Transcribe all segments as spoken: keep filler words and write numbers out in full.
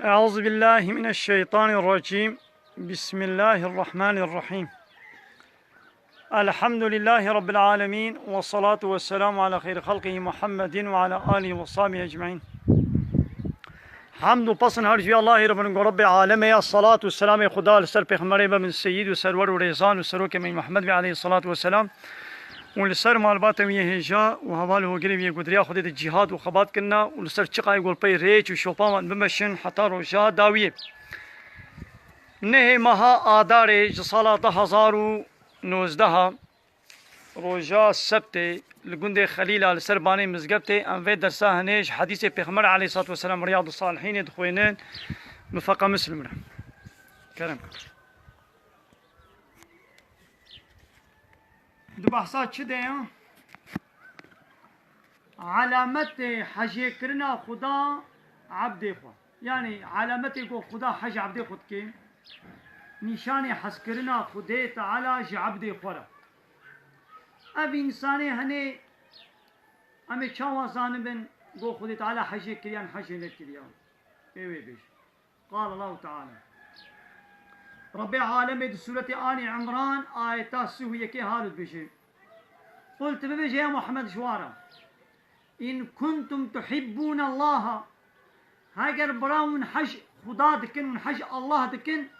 أعوذ بالله من الشيطان الرجيم. بسم الله الرحمن الرحيم. الحمد لله رب العالمين، والصلاة والسلام على خير خلقه محمد وعلى آله وصحبه أجمعين. Hamd û pesn her ji Allahê re bin, ku Rebbê alemê ya, salat û selamê Xuda li ser Pêxemberê be bin, seyîd û serwer û rêzan û serokê me Muhammed be aleyhissalatu vesselam. Û li ser malbatê wî yê hêja û heval û hogirê wî yê ku di riya Xwedê de cîhad û xebat kirina û li ser çiqayê golpeyê rêç û şopa wan bimeşin heta roja dawiyê. Nehê meha Adarê ji sala du hezar û nozdeh, roja sebtê, li gundê Xelîla li ser banê mizgeftê em vê dersa hinê ji hedîsê Pêxember aleyhissalatu vesselam, Riyadus Salihînê dixwênin, mifeqa Muslim re. Kerem. Di behsa çi de ya? Alametê hecêkirina Xuda ebdê xwe. Yanî alametê ku Xuda hej ebdê xwe dike, nîşanê hezkirina Xwedê Teala ji ebdê xwe re. Ev însanê henê em ê çawa zanibin ku Xwedê Teala hejê kiriyan, hejê nekiriyan? Ê wê bêjin. قال الله تعالى. Rebbê alemê di Sûretê Alî Imran ayeta sî û yekê halo dibêje. Qul, tu bibêje ya Muhammed ji wan re. In kuntum tuhibbûne Allaha. Heger bira hûn hej Xuda dikin, hûn hej Allah dikin,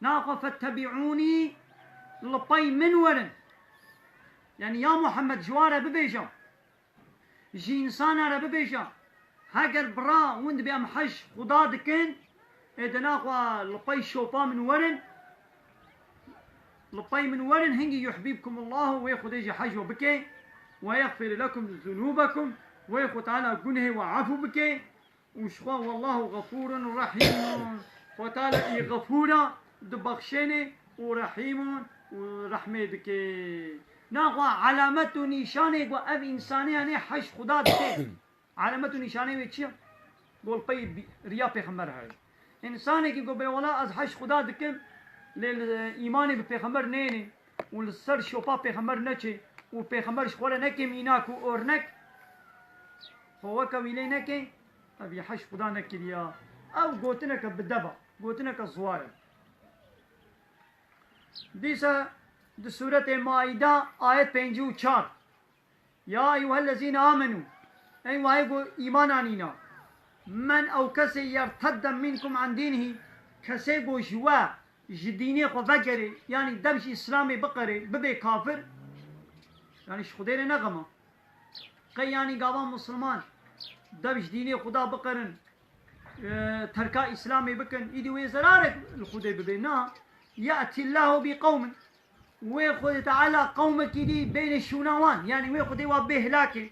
naxwe fettebi'ûnî, li pey min werin. Yanî ya Muhammed ji wan re bibêje. Ji însana re bibêje, heger bira hûn dibê em hej Xuda dikin, ê di naxwe li pey şopa min werin, li pey min werin, hingî yuhbîbkumullahu, wê Xwedê jî hej we bike, we yexfir lekum zunûbekum, wê Xwe Teala gunehê we efû bike, û ji xwe, wallahu xefûrun rehîmun. Xwe Teala î xefûr e, dibexşêne û rehîmun û rehmê dike. Naxwe alamet û nîşanê ku ev însanê, yanî hej Xuda dike. Alamet û nîşanê wê çi ye? Ku li pey bî-, riya pêxember heye. Însanekî ku bê wela ez hej Xuda dikim, lê li îmanê bi pêxember nêne û li ser şopa pêxember neçe û pêxember ji xwe re neke mînak û ornek, xwe weke wî lê neke, ev yê hej Xuda nekiriya. Ew gotineke bi dev e, gotineke ziwar e. Dîsa di Sûretê Maîde ayet pêncî û çar. Ya eyyuhellezîne amenû, ey wayê ku îman anîna. Men, ew kesê, yertedde minkum an dînihî, kesê ku ji we, ji dînê xwe vegerê, yanî dev ji Îslamê biqerê, bibê kafir, yanî ji Xwedê re ne xem e. Qey yanî gava Misliman dev ji dînê Xuda biqerin, e, terka Îslamê bikin, îdî wê zerarek li Xwedê bibê? Na. Ye'tîllahu bi qewmin. Wê Xwedê Teala qewmekî dî bêne şûna wan. Yanî wê Xwedê wa bê hilakê.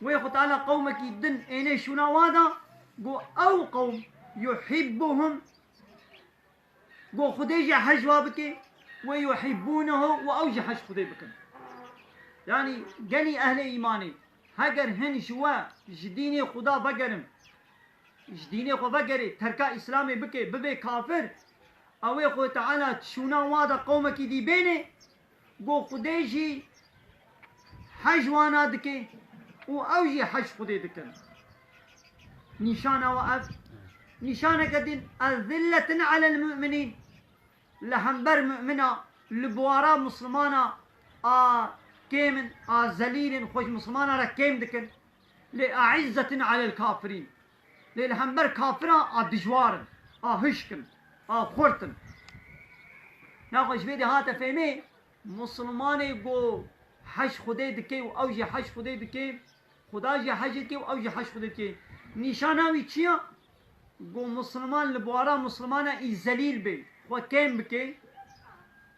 Wê Xwedê Teala qewmekî din êne şûna wa da, ku ew qewm yuhibbuhum, ku Xwedê jî hej wa bike, we yuhibbunehu, û ew jî hej Xwedê bikin. Yanî genî ehlê îmanê, heger hin ji we ji dînê Xuda vegerin, ji dînê xwe vegerê, terka Îslamê bike, bibê kafir, ew ê Xwedê Teala şûna wa de qewmekî dî bêne, ku Xwedê jî hej wana dike û ew jî hej Xwedê dikin. Nîşana we ev. Nîşaneke din, ezilletin alel mu'minîn. Li hember mu'mina, li biwara Mislimana a kêm in, a zelîl in, xwe ji Mislimana re kêm dikin. Lê e'izzetin alel kafirîn. Lê li hember kafira a dijwar in, a hişk in, a xurt in. Naxwe ji vê de hate fêmê, Mislimanê ku hej Xwedê dike û ew jî hej Xwedê dike, Xuda jî hej dike û ew jî hej Xwedê dike. Nîşana wî çi ye? Ku Misliman li biwara Mislimana î zelîl bê, xwe kêm bike,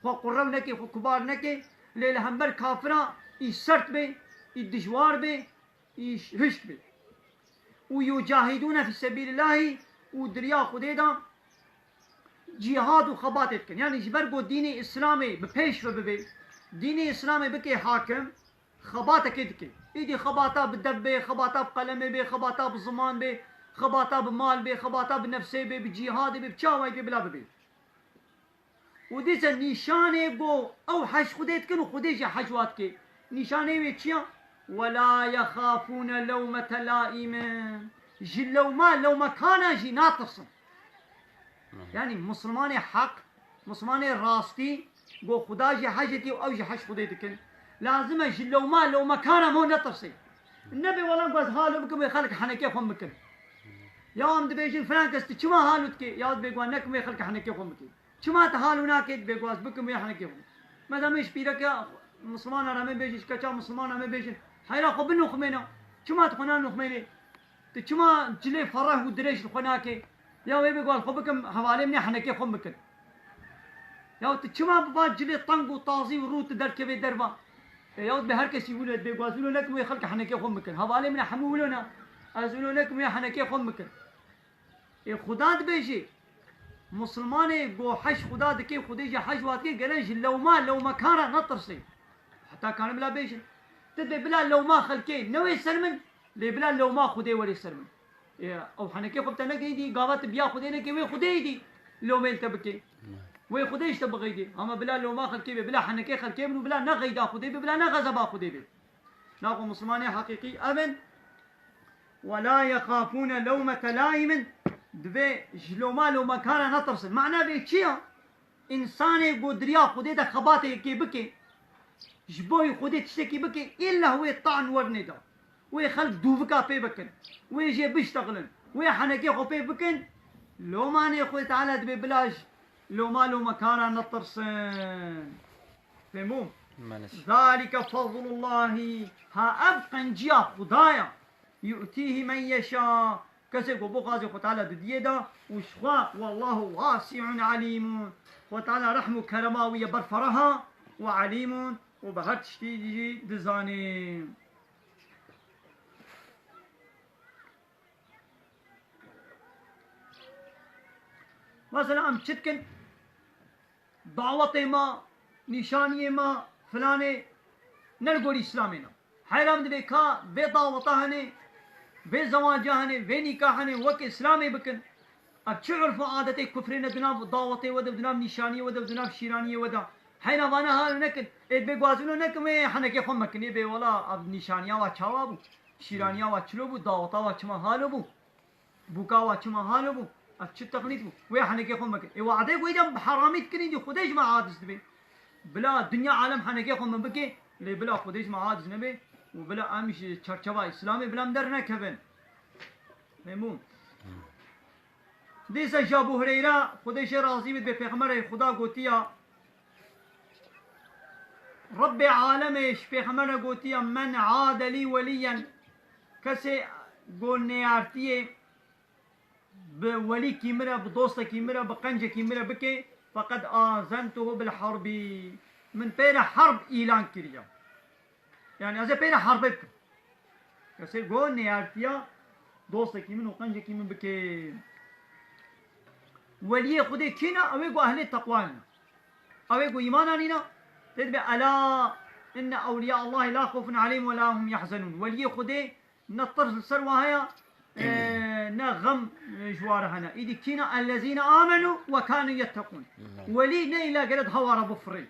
xwe qurew neke, xwe kubar neke, lê li hember kafira î sert bê, î dijwar bê, î hişk bê. Û yucahidûne fî sebîlillahî, û di riya Xwedê de cîhad û xebatê dikin. Yanî ji ber ku dînê Îslamê bi pêş ve bibe, dînê Îslamê bike hakim, xebatekê dike. Îdî xebata bi dev bê, xebata bi qelemê bê, xebata bi ziman bê, xebata bi mal bê, xebata bi nefsê bê, bi cîhadê bê, bi çi awayî bê bila bibe. Û dîse nîşanê ku ew hej Xwedê dikin û Xwedê jî hej wa dike. Nîşanê wê çi ye? Wela yexafûne lewmete laimin. Ji lewma lewmekana jî natirsin. Yanî Muslimanê heq, Muslimanê rastî, go Xuda jî hej dike û ew jî hej Xwedê dikin. Lazim e ji lewma lewmekana me netirsê. Nebe wela ku ez halo bikim wê xelk henekê xwe bikin. Ya em dibêjin filan kes tu çima halo dikê? Ya dibê ku nekim wê xelk henekê xwe bikin. Çima tu halo nakê dibê ku ez bikim wê henekê xwe. Mesela min ji pîreke Muslimana re me bêjin, ji keça Muslimana me bêjin. Heyra xwe binuxmêne. Çima tu xwe nanuxmênê? Tu çima cilê fereh û dirêj li xwe nakê? Ya wê bê gal xwe bikim, hevalê min ê henekê xwe bikin. Ya tu çima bi va cilê teng û tazî û rû tu derkevê derva? E, ya bi her kesî wilo, bê gaz wilo nekim wê xelk henekê xwe bikin. Hevalê min e hemû wilo ne. Ez wilo nekim wê henekê xwe bikin. Ê Xuda dibêjê, Muslimanê go hej Xuda dike, Xwedê jî hej wa dike, gele ji lewma lewmekan re netirsê. Heta karin bila bêjin. Tu dê bila lewma xelkê newê ser min, lê bila lewma Xwedê werê ser min. Ê, ew henekê xwe bi te negeydî, gava tu biya Xwedê nekê, wê Xwedê êdî lewmê li te bike. Wê Xwedê ji te bixeydê. Hema bila lewma xelkê be, bila henekê xelkê bin û bila ne xeyda Xwedê be, bila ne xezeba Xwedê be. Naxwe Muslimanê heqîqî ev in. "ولا يخافون لومة لائم." Divê ji loma lomekana netirsin. Mana vê çi ya? Însanê ku di riya Xwedê de xebatê yekê bike, ji bo Xwedê tiştekî bike, îlla wê tan wernê de. Wê xelk dûvika pê bikin. Wê jê biştexilin. Wê henekê xwe pê bikin. Lomanê Xwedê Teala dibê bila ji loma lomekana netirsin. Fehmû? Maalesef. "ذلك فضل الله." Ha ev qenciya Xuda ya. "يؤتيه من يشاء." Kesê ku bo xazê Xwe Teala didiyê da û ji xwe, "والله واسع عليم." Xwe Teala rehm û kerema wî ye berferaha û alîm û bi her tiştî jî dizanê. Mesela em çi dikin? Dawetê me, nîşaniyê me, filanê ne li gorî Îslamê ne. Heyra min divê ka vê daweta hene, vê zewaca hene, vê nîka hene, wek Îslamê bikin. Ev çi urf û adetê kufrê ne di nav dawetê we de, di nav nîşaniyê we de, di nav şîraniyê we de. Heyra vana hal nekin. Ê dibê guazino nekin wê henekê xwe mekin. Ê bê wela ev nîşaniya wa çawa bû? Şîraniya wa çilo bû? Daweta wa çima halo bû? Bûka wa çima halo bû? Ev çi teqlîd bû? Wê henekê xwe meke. Ê wadê ku îdem bi heramî dikin, îdî Xwedê ji me aciz dibe. Bila dinya alem henekê xwe min bike, lê bila Xwedê ji me aciz nebe û bila em ji çerçeva Îslamê bila em dernekevin. Memnûn. Dîsa ji Abu Hureyra, Xwedê jê razî bit, bê Pêxemberê Xuda gotiya, Rebbê alemê ji Pêxember re gotiye, "Men ade lî welîyen", kesê go neyartiyê bi welîkî min re, bi dostekî min re, bi qencekî min re bike, feqed azentuhu bil herbî. Min pê re herb îlan kiriye. Yani ez ê pê re herbê bikim. Kesê go neyartiya dostekî min û qencekî min bike. Weliyê Xwedê kî ne? Ew ê ku ehlê teqwa ne. Ew ê ku îman anîne. Tê dibe, "Ela inne ewliya Allahî la xawfun aleyhim ve la hum yahzenûn." Weliyê Xwedê ne tirs li ser wa heye, e, ne xem, e, ji wa re hene. Îdî kî ne? "Ellezîne amenû ve kânû yettekûn." Welî ne îlla gere di hewa re bifirê.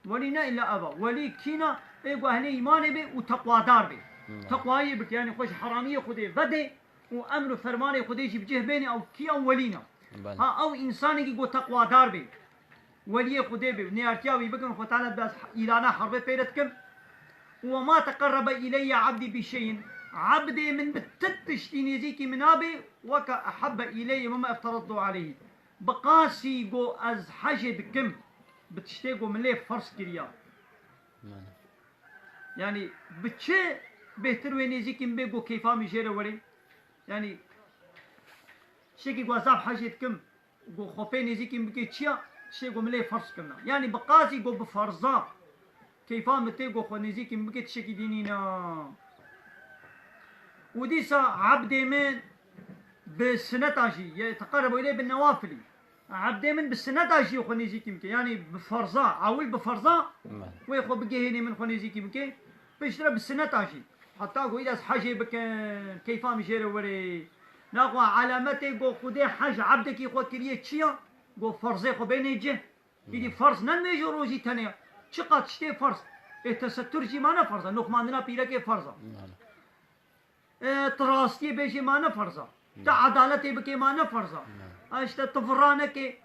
Welî ne îlla eva. Welî kî ne? Ê ku ehlê îmanê be û teqwadar be. Teqwayê bike, yani xwe ji heramiyê Xwedê vedê û emr û fermanê Xwedê jî bi cih bênê, ew kî ew welî ne. Ha, ew însanekî ku teqwadar be. Weliyê Xwedê be. Nêartiya wî bikin, Xwe Teala bi ez îlana herbê pê re dikim. "Ve ma teqerrebe îleyye abdî bi şeyin." Abdê min bi ti tiştî nêzîkî min nabe, "weke ehebbe îleyye mimma efteredtu aleyhî." Bi qasî ku ez hejê dikim, bi tiştê ku min lê ferz kiriya. Yani bi çi bêhtir wê nêzîkî min bê ku keyfa min jê re were? Yani tiştekî ku ez zaf hejê dikim, ku xwe pê nêzîkî min bike çi ya? Tiştê ku min lê ferz kirina. Yani bi qasî ku bi ferza keyfa min tê ku xwe nêzîkî min bike, tiştekî dî nîne. Û dîsa ebdê min bi sineta jî, ye teqerrebe îleyye bin newafilî. Ebdê min bi sineta jî xwe nêzîkî bike. Yani bi ferza, ewil bi ferza wê xwe bigihênê min xwe nêzîkî bike. Piştre bi sineta jî. Heta ku îde ez hecê bikim, keyfa min jê re were. Naxwe alametê ku Xwedê hej ebdekî xwe kiriye çi ya? Ku ferzê xwe bênê cih. Îdî ferz ne nimêj û rojî tenê ya. Çiqas tiştê ferz. Ê tesettur jî mane ferz e. Nuxmandina pîrekê ferz e. E, tu rastiyê bêjê ma ne ferz a. Tu edaletê bikê ma ne ferz a. Ne. Ha, işte tu vira nekê,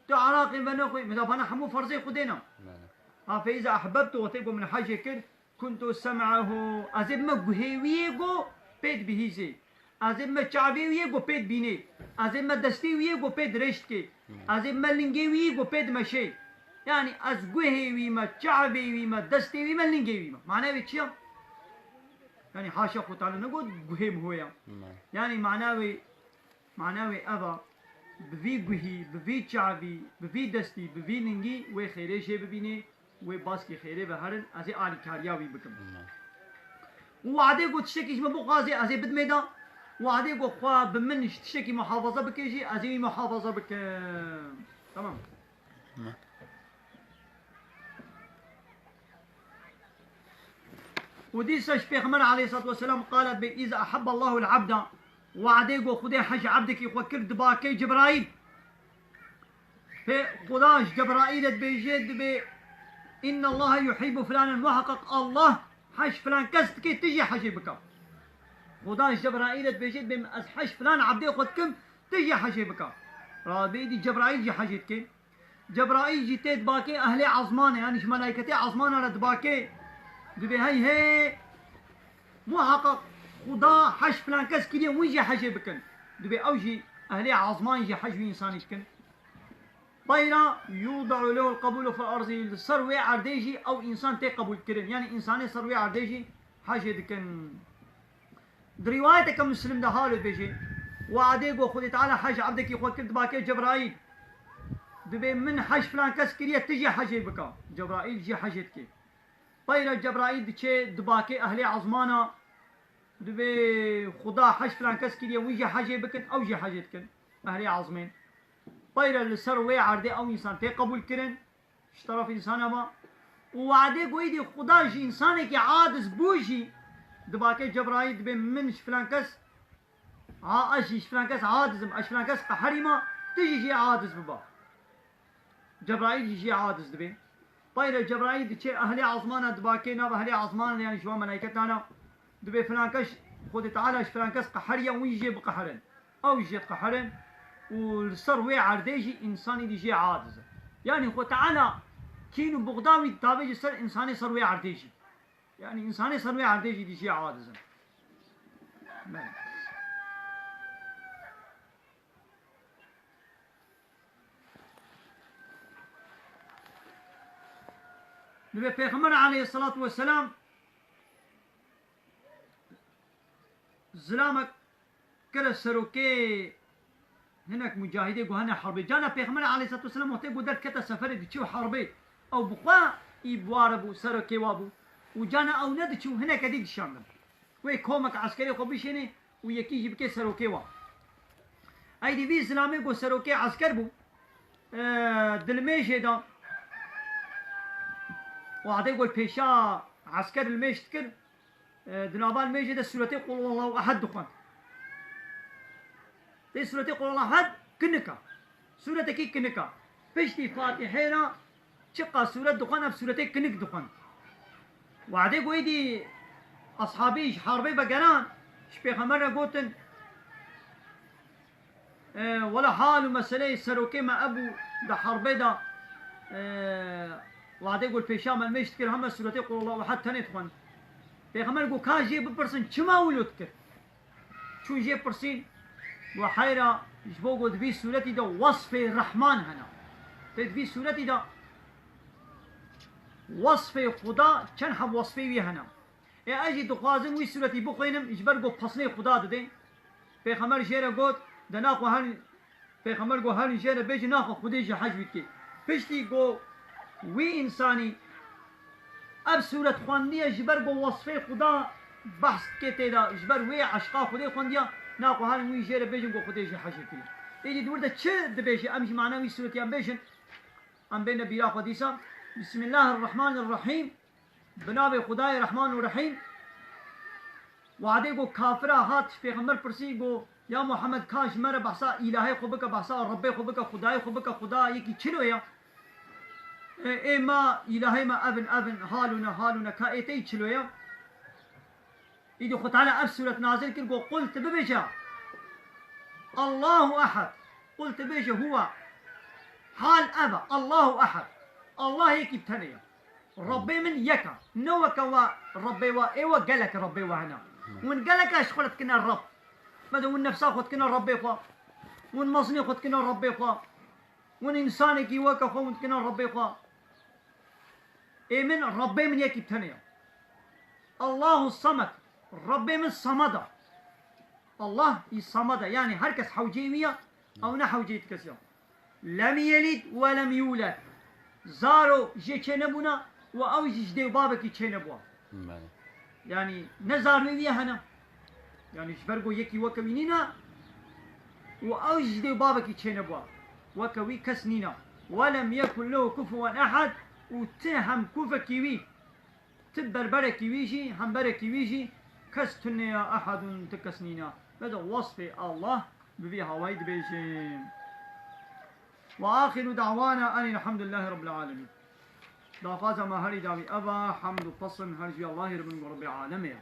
tu Iraqê venexwê. Meda bana hemû ferzê Xwedê ne. Ne, ne. Ha, fe iza ehbebtu, wextê ku min hecê kir, kuntu sem'ahu, ez ê bime guhê wî yê ku pê dibihîzê. Ez ê bime çavê wî yê ku pê dibînê. Ez ê bime destê wî yê ku pê dirêj dikê. Ez ê bime lingê wî yê ku pê dimeşê. Yani ez guhê wî me, çavê wî me, destê wî me, lingê wî me. Mana wê çi ya? Yani haşa Xwe Teala negot guhê min ho ya. Ne. Yani mana wê, mana wê ev a, bi vî guhî, bi vî çavî, bi vî destî, bi vî lingî wê xêrê jê bibînê, wê baskî xêrê ve herin, ez ê alîkariya wî bikim. Ne. Û wadê ku tiştekî ji min bixwazê, ez ê bidimê da. Wadê ku xwe bi min ji tiştekî muhafaza bike jî, ez ê wî muhafaza bikim. Tamam. Ne. Û dîsa ji Pêxember aleyhissalatu vesselam qalet be, "Îza ahabba Allahu l-abda", wadê ku Xwedê hej ebdekî xwe kir, dibakê Cebraîl. Pê Xuda ji Cebraîl re dibêje, dibê, "Inna Allaha yuhibbu fulanen", muheqeq Allah hej filan kes dike, tu jî hejê bike. Xuda ji Cebraîl re dibêje, dibê, "Ez hej filan ebdê xwe dikim, tu jî hejê bike." Rabê dî Cebraîl jî hejê dike. Cebraîl jî tê dibakê ehlê ezmanê, yanî ji melayketê ezmana re dibakê. Dibê hey hey, muheqeq Xuda hej filan kes kiriye, wî jî hejê bikin. Dibê ew jî ehlê ezman jî hej wî însanî dikin. Tayra yuda'u lehu l-qebûlu fil arzî, li ser wê erdê jî ew însan tê qebûlkirin. Yanî însanê ser wê erdê jî hejê dikin. Di rîwayeteke Muslim de halo dibêje, wadê ku Xwedê Teala hej ebdekî xwe kir, dibakê Cebraîl. Dibê min hej filan kes kiriye, tu jî hejê bike. Cebraîl jî hejê dike. Peyre Cebraîl diçe dibakê ehlê ezmana, dibê Xuda hej filan kes kiriye, wî jî hejê bikin, ew jî hejê dikin. Ehlê ezmên. Peyre li ser wê erdê ew însan tê qebûl kirin. Ji teref însana ve. Û wadê ku êdî Xuda ji însanekî aciz bû jî, dibakê Cebraîl dibê min ji filan kes, ha, ez jî ji filan kes aciz im, ez ji filan kes qeherî me, tu jî jê aciz bibe. Cebraîl jî jê aciz dibê. Peyre Cebraîl diçe ehlê ezmana dibakê nav ehlê ezmana, yani ji wan melayketana. Dibê filan kes, Xwedê Teala ji filan kes qeheriya, wî jê biqeherin. Ew jê diqeherin û li ser wê erdê jî însanî dî jê aciz e. Yanî Xwe Teala kîn û buxda wî tavê ji ser însanê ser wê erdê jî. Yanî însanê ser wê erdê jî dî jê aciz e. Belê. Dibê Pêxember aleyhissalatu vesselam zilamek kire serokê hinek mucahidê ku hene herbê. Cana Pêxember aleyhissalatu vesselam wextê ku derkete seferê diçû herbê, ew bi xwe î bi wa re bû, serokê wa bû. Û cana ew nediçû, hineke dî dişandin. Wê komek eskerê xwe bişênê û yekî jî bike serokê wan. Eydî vî zilamê ku serokê esker bû, e, di limêjê de, wadê ku pêşa esker limêj dikir, e, di nava limêjê de sûretê Qul Huwallahu Ehed dixwend. Tê sûretê Qul Huwallahu Ehed kinik e. Sûretekî kinik e. Piştî Fatîhê re çiqa sûret dixwend, ev sûretê kinik dixwend. Wadê ku êdî eshabî ji herbê vegeran, ji Pêxember re gotin, e, wela hal û meseleyê serokê me ebû di herbê de, e, wadê ku li pêşa me limêj dikir, heme sûretê Qul Huwallahu Ehed tenê dixwend. Pêxember got, ka jê bipirsin, çima wilo dikir? Çûn jê pirsîn, got, heyra, ji bo ku di vî sûretî de wesfê Rehman hene. Tê di vî sûretî de wesfê Xuda, çend heb wesfê wî hene. Ê ez jî dixwazim wî sûretî bixwînim, ji ber ku pesnê Xuda didê. Pêxember jê re got, de naxwe herin, Pêxember got, herin jê re bêjin, naxwe Xwedê jî hej wî dikê. Piştî ku wî însanî ev sûret xwendiye, ji ber ku wesfê Xuda behs dike tê de, ji ber wê eşqa Xwedê xwendiya, naxwe herin wî jê re bêjin ku Xwedê jî hej wî kiriye. Êdî di wir de çi dibêje, em jî mana wî sûretiyan bêjin. Em bêne bîra xwe dîsa. Bismillahirrahmanirrahîm. Bi navê Xwedayê Rehman û Rehîm. Wadê ku kafira hat, ji Pêxember pirsî, got, ya Muhammed, ka ji me re behsa îlahê xwe bike, behsa Rebbê xwe bike, Xwedayê xwe bike, Xuda yekî çilo ye? Ê, ê ma îlahê me ev in, ev in, halûne, halûne, ka ê te yî çilo ye? Îdî Xwe Teala ev sûret nazil kir, got, "Qul", tu bibêje, "Allahu ehad." Qul, tu bêje, "Huwa." Hal ev e, "Allahu ehad." Allah yekî bi tenê ye. Rabbê min yek e. Ne weke we Rabbê we, ê we gelek Rabbê we hene. Hûn gelek ji xwe re dikine Rab. Mede hûn nefsa xwe dikine Rabbê xwe. Hûn mezinê xwe dikine Rabbê xwe. Hûn însanekî weke xwe hûn dikine Rabbê xwe. Ê min, Rabbê min yekî bi tenê ye. Allahu Samed. Rabbê min Samed e. Allah î Samed e. Yanî her kes hewceyê wî ye. Ew ne hewceyê ti kes ye. Lem yelid ve lem yulad. Zaro jê çênebûne û ew jî ji dê û babekî çênebûye. Belê. Yanî ne zarê wî ye hene. Yanî ji ber ku yekî weke wî nîne û ew jî ji dê û babekî çênebûye. Weke wî kes nîne. Ve lem yekun lehu kufuwen ehad, û ti hemkufekî wî, ti berberekî wî jî, hemberekî wî jî kes tune ye, ehadun, ti kes nîne. Mede wesfê Allah bi vî hawayî dibêjin. Ve axiru da'wana enîl hemdulillahî rabbil alemîn. Daxwaza me herî dawî ev e, hemd û pesn her ji Allahî re bin ku Rebbê alemê ye.